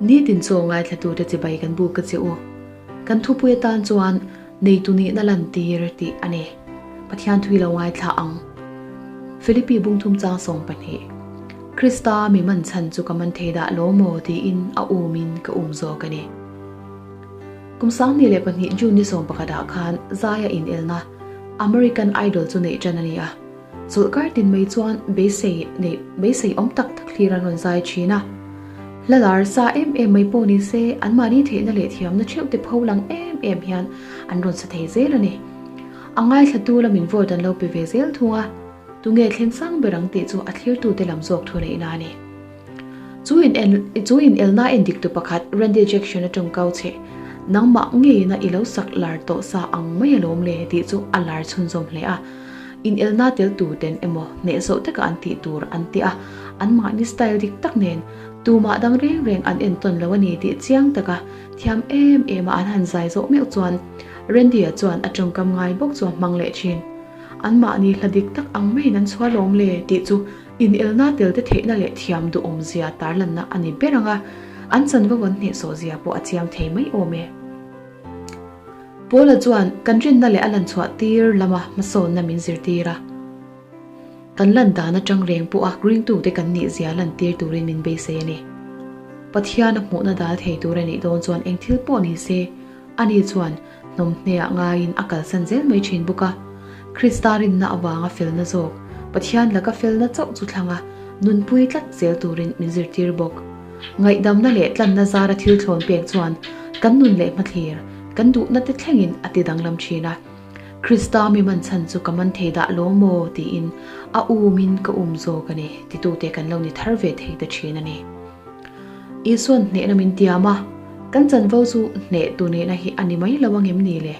Nitin chaw ngaithlatute chibai kan buk a che u. Kan thupui atan chuan neitu nihna lantir tih a ni. Pathian thui lo ngaithla ang. Philippi bungthum chang 12. Krista mi man chhan chu ka man thei dah lo maw tiin a umin ka um zawk a ni. Kum 2002 June ni 11 ah khan Zaia inelna American Idol chu neih tan a ni a. Chawlhkar tin mai chuan beisei neih beisei awm tak tak thlir an rawn zai thin a. Hla lar sa em em mai pawh ni se anmahni theihna leh thiamna theuh te pho lang em em hian an rawn sa thei zel a ni. A ngaithlatu lamin vote an lo pe ve zel thung a, tunge thleng sang ber ang tih chu a thlirtute lam zawk thu neihna a ni. Chu in en chu in elna en dik tu pakhat Randy Jackson a tawngkau che nangmah ngeina i lo sak lar tawh sa ang mai alawm le tih chu a lar chhunzawm hle a. In elna tel tu ten emaw hneh zawh taka an tih tur an ti a, anmahni style dik tak nen tumah dang reng reng an entawn lo a ni tih chiang taka thiam em em a an han zai zawh meuh chuan Randy-a chuan a tawngkam ngai bawk chu a hmang leh thin. Anmahni hla dik tak ang maiin an chhuah lawm le tih chu Inelna telte theihna leh thiam duhawmzia tarlanna a ni ber ang a, an chanvo an hnehsawhzia pawh a chiang thei mai awm e. Paula chuan kan rinna leh a lanchhuah tir lama hmasawnna min zirtir a, kan lan dan atang reng pawha ringtute kan nihzia lantir turin min beisei a ni. Pathian a hmuhna dal thei tur a nih dawn chuan eng thil pawh ni se, ani chuan Hnawmhneah ngaiin a kalsan zel mai thin bawk a. Krista rinna avanga felna zawk, Pathian laka felna chauh chu thlang a, nunpui tlat zel turin min zirtir bawk. Ngaihdamna leh tlanna zara thil thlawn pek chuan kan nun leh hmathlir, kan duhna te thlengin a ti danglam thin a. Krista mi man chhan chu ka man thei dah lo maw tiin a umin ka um zawk a ni titute kan lo ni thar ve thei ta thin a ni. Isua'n hnehna min tiam a, kan chanvo chu hneh tu nihna hi a ni mai lo angem ni le?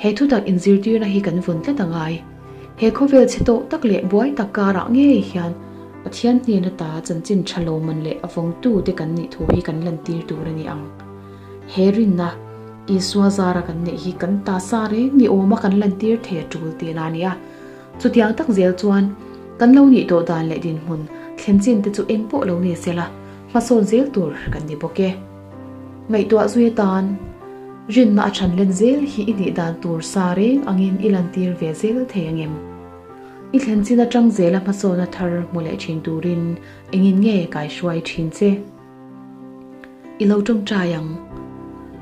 He thutak inzirtirna hi kan vun tlat a ngai. He khawvel chhe tawh tak leh buai tak karah ngei hian Pathian hnen ata chanchin tha lo man leh a vawngtu te kan nih thu hi kan lantir tur a ni ang. He rinna, Isua zara kan neih hi kan ta sa reng ni awma kan lantir thei a tul tihna a ni a. Chutiang tak zel chuan kan lo nih tawh dan leh dinhmun thlen chin te chu eng pawh lo ni sela hmasawn zel tur kan ni bawk e. Ngaihtuah zui atan rinna a than len zel hi i nih dan tur sa reng angin i lantir ve zel thei angem? I thlen chin atang zela hmasawna thar hmu leh thin turin engin nge kaihruai thin che? I lo tawngtai ang.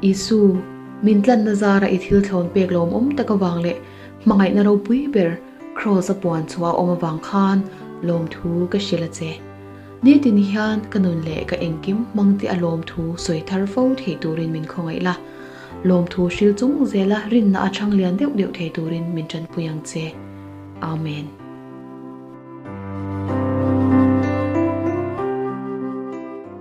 Isu, min tlanna zara i thil thlawn pek lawmawm tak avang leh hmangaihna ropui ber Kraws a puan chhuah a awm avang khan lawmthu ka hrilh a che. Nitin hian ka nun leh ka engkim hmangte a lawmthu sawi thar fo thei turin min khawngaih la. Lawmthu hrilh chung zela rinna a chhang lian deuh deuh thei turin min tanpui ang che. Amen.